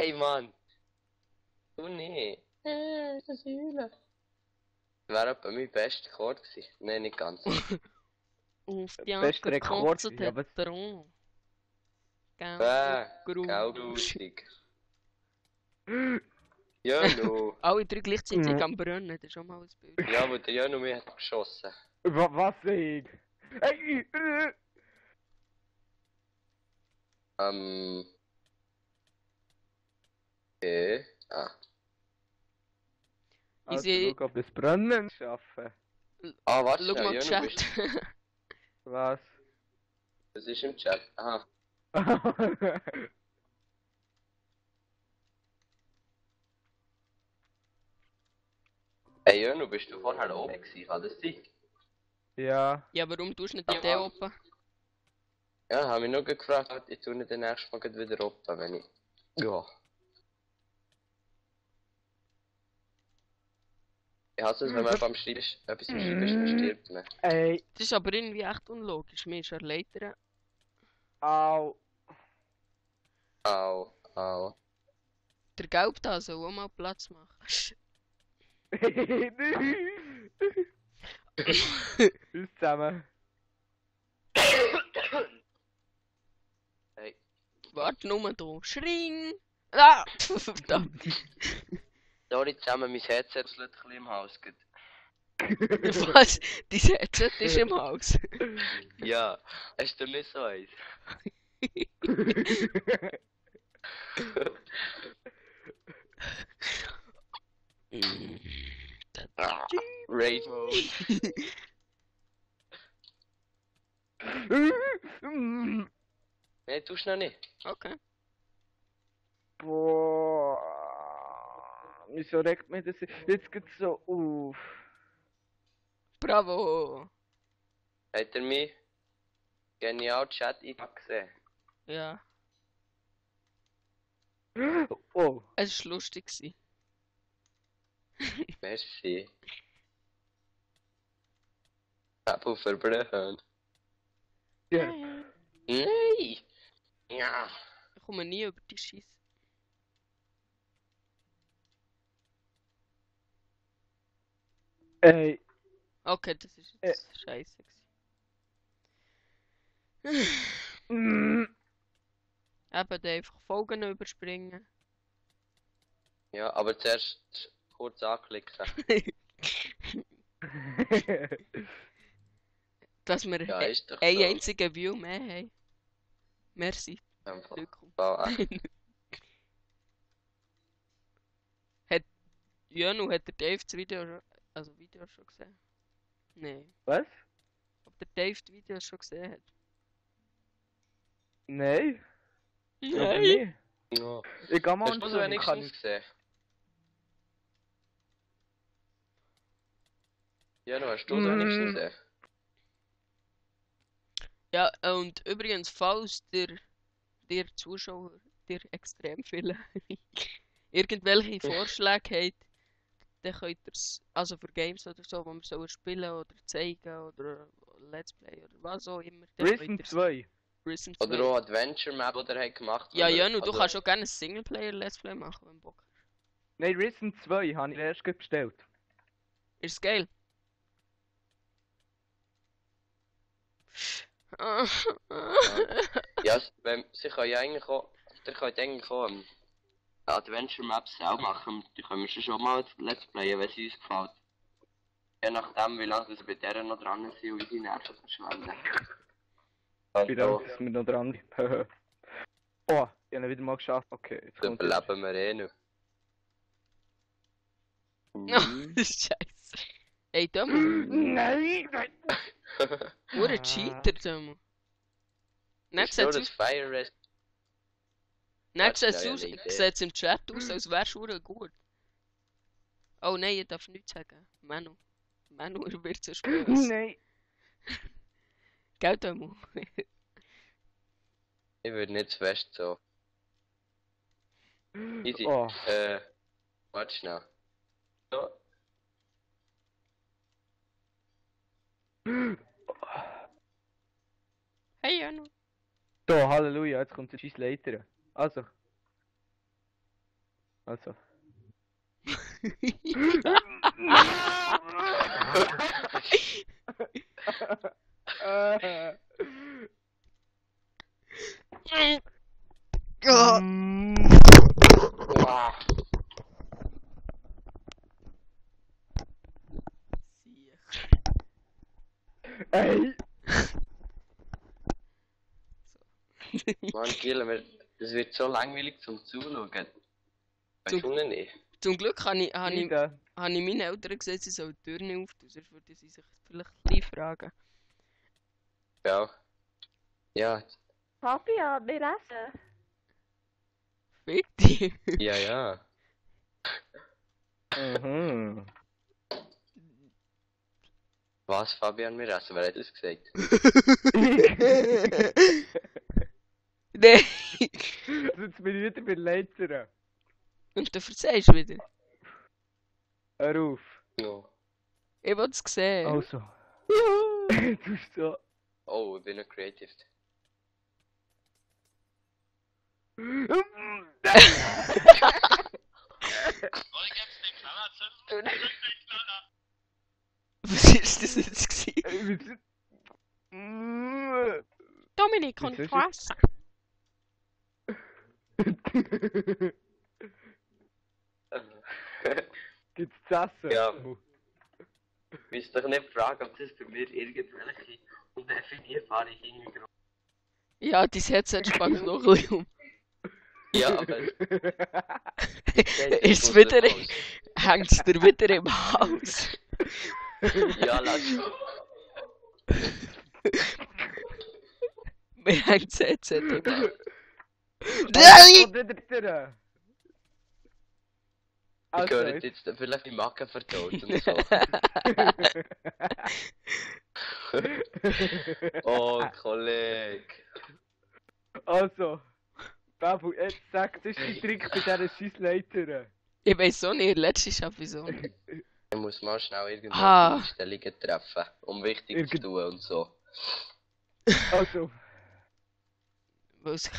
Hey Mann! Du nicht! Das ist Heulen. Wäre etwa mein bester Chord gewesen. Nein, nicht ganz. Auf die Bester Anker Rekord, gekotzt ja, hat was? er auch. Grusig. Jönu! Alle drei gleichzeitig am Brennen, das ist schon mal ein Bild. Ja, aber der Jönu mich hat geschossen. Was ich? Hey, Okay. Ah. Also, Easy. schau, ob das Brennen schaffen. Ah, warte Schau mal schnell, den Jönu, Chat. Was? das ist im Chat. Aha. Hey Jönu, bist du vorher oben gewesen? Kann das sein? Ja. Ja, warum tust du nicht in den open? Ja, habe mich nur gefragt, ich tue nicht den nächsten Mal gleich wieder oben, wenn ich... Ja. Ich hasse es, wenn man beim Schreiben etwas am Schreiben ist, dann stirbt man. Ey, Das ist aber irgendwie echt unlogisch. Mir ist erleitern. au. Au, au. Der Gelb da soll auch mal Platz machen. Uns zusammen. Hey. Warte nur da. Schring! Ah! Verdammt. Sorry zusammen, mein Headset ist ein bisschen im Haus. Geht. Was? Dein Headset ist im Haus. Ja, hast du nicht so eins? Rage Mode. Nein, tust du noch nicht. Okay. Boah. Wieso regt mich das jetzt geht so auf? Bravo! Hat er mich genial Chat gesehen? Ja, Oh. es war lustig. Merci. Apfel verbrechen. Ja. Nein! Ja. Ich komme nie über die Scheiße. Ey. Okay, das ist jetzt scheiße. Mm. Eben einfach Folgen überspringen. Ja, aber zuerst kurz anklicken. Dass wir Ja, ist doch ein so. einzigen View mehr haben. Merci. Einfach. Willkommen. Wow, Jönu, hat der Dave das Video schon gesehen? Nein. Was? Ob der Dave die Videos schon gesehen hat? Nein. Aber Nein. nicht. ja. Ich kann mal Hast du es wenigstens gesehen? Ja, du hast du es wenigstens gesehen? Ja, und übrigens, falls dir Zuschauer dir extrem viele irgendwelche Vorschläge habt, dann könnt ihr es, also für Games oder so, wo wir sollen spielen oder zeigen oder Let's Play oder was auch immer. dann Risen könnt ihr's- 2. Risen 2. Oder auch Adventure Map, die er gemacht hat. Ja, oder- Jönu, du also- kannst auch gerne ein Singleplayer-Let's Play machen, wenn du Bock hast. Nein, Risen 2 habe ich erst bestellt. Ist geil. Ja, sie können ja eigentlich auch... Ihr könnt eigentlich auch Adventure Maps auch machen. Die können wir schon mal Let's Playen, wenn sie uns gefällt. Je nachdem, wie lange wir bei der noch dran sind und unsere Nerven verschwenden. Wie lange ist wir noch dran? Oh, ich habe ihn wieder mal geschafft. Okay, jetzt Dann kommt er. überleben wir eh noch. Scheiße. Ey, Dömo. Nein! Ure Cheater, Dömo. Ist Nächstes nur das Fire Rest. Nächstes Ja, ja, eine Idee. sieht es im Chat aus, als wärst du gut. Oh nein, ich darf nichts sagen. Manu. Manu wird so spät. Nein! Gell, Dömo? Ich würde nicht zu fest so. Easy. Oh. Warte schnell. So. Hey, Janu. So, Halleluja, jetzt kommt der scheiß Leiter. Also. Also. Ja. Wow. Ey! Mann, Giel, das wird so langweilig zum Zuschauen. Weißt du nicht? Zum Glück habe ich Ida. meinen Eltern gesagt, sie sollen die Tür nicht auftun, sonst würden sie sich vielleicht ein bisschen fragen. Ja. Ja, Fabian, wir essen. Fick dich! ja, ja. Mhm. Was, Fabian, wir essen? Wer hat das gesagt? Nein! Jetzt bin ich wieder bei Leitern. Und du verzeihst wieder. Hör auf. No. Ich will es sehen. Also. Du bist so. Oh, ich bin ein Creative. Was ist das jetzt gewesen? Dominik und Wieso ist was? Gibt's zu essen? Ja. Ich muss doch nicht fragen, ob das bei mir irgendwelche undefinierbare Hintergründe. Ja, dein Headset spannt noch ein bisschen um. Ja, aber Ist wieder... Hängt es dir wieder im Haus? ja, lass. Mir hängt das Headset im Haus. Nein! Nein! Ich Also, höre jetzt vielleicht die Macken vertaut und so. Oh, Kollege. also. Babu, jetzt sag, das ist der Trick bei diesen scheiß Leitern. Ich weiß auch nicht, letztes Jahr wieso. Ich muss mal schnell irgendwelche Ah. Einstellungen treffen, um wichtig zu tun und so. Also. Weil es